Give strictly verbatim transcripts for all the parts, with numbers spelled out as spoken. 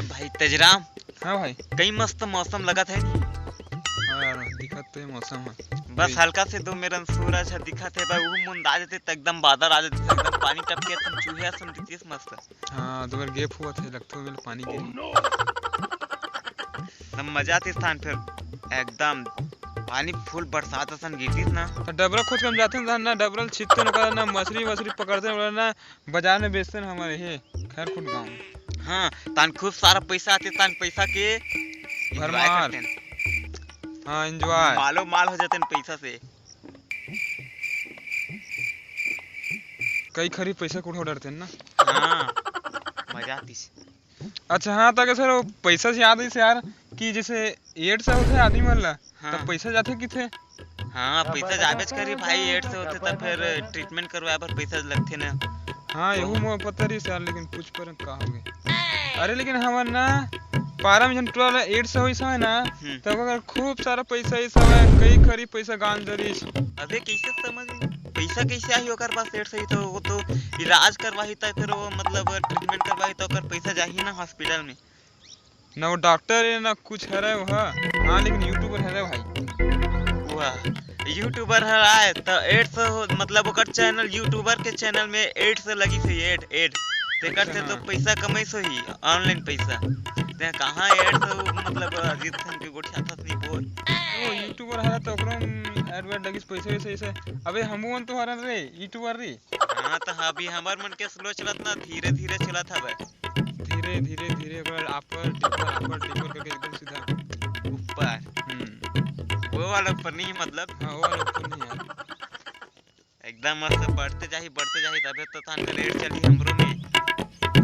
भाई तेजराम। हाँ भाई। कई मस्त मौसम लगत हे। हाँ यार, दिखत तो हे मौसम ह। बस हल्का से दो मेरन सूरज ह दिखत हे भाई, वो मुंदा जते त एकदम बादर आ जते, एकदम पानी टपके असन, चूहे असन दिखतिस मस्त। हाँ, दो मेर गेप हुआ थे, लगथो मेर पानी गिरी। एकदम मजा आतिस थान फिर, एकदम पानी फुल बरसात असन गिरतिस ना। तो डबरा खोद के हम जाते ना, डबरा ल छीतते ना, ना मछली वछली पकड़ते ना, बाजार में बेचते ना हमारे हे खैरकुट गाँव में। हाँ, तान खूब सारा पैसा आते, तान पैसा के enjoy भरमार। करते हैं। हाँ, enjoy। मालो माल हो जाते हैं पैसा से। कई खरी पैसा कुल हो डरते हैं ना। हाँ, मजा आतिस। अच्छा, हाँ, ताके सर, वो पैसा से याद आइस यार कि जैसे एड्स होथे आदमी मन ला, हाँ। तब पैसा जाथे किथे? हाँ, पैसा जाबेच करी भाई, एड्स होथे त फिर treatment करवाए बर पैसा लगथे ना। हाँ, तो यहू मोर पता रहिस यार, लेकिन पूछ पर का हो गए। अरे, लेकिन हमर ना पारा में जन टोला एड्स होइस हवे ना, हम्म। तब अगर खूब सारा पैसा इस हवे, कई खरी पैसा गांज डरिस। अबे, कैसे समझ में? पैसा कैसे आही ओकर पास एड्स होही तो वो तो इलाज करवाही त फिर वो मतलब treatment करवाही तो ओकर पैसा जाही ना hospital में। ना वो डॉक्टर हे, ना कुछ हरे वो ह। हाँ, लेकिन YouTuber हरे भाई। वाह, YouTuber हर आए त एड्स हो, मतलब ओकर channel, YouTuber के channel में एड्स लगिस हे, एड, एड। तेकर से तो अच्छा। पैसा कमाइस होही, online पैसा। ते कहाँ एड्स हो, मतलब अजीत खान के गोठियाथस नहीं बोल। वो YouTuber हरे त ओकरो में एड वेड लगिस, पैसा वैसा ऐसे। अबे हमू मन तो हरन रे, YouTuber रे। हाँ, त अभी हमर मन के slow चलत ना, धीरे धीरे चलत हवे। धीरे, धीरे, धीरे, ओकर ऊपर, डीपर, ऊपर, डीपर करके एकदम सीधा। ऊपर। हम्म। वो वाला ऊपर नहीं, मतलब। हाँ, वो वाला ऊपर नहीं यार। एकदम मस्त बढ़ते जाही, बढ़ते जाही, तबे तो थान का रेट चली हमरो में।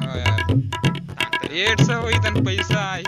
हाँ यार। थान का एड्स होही, तन पैसा आही।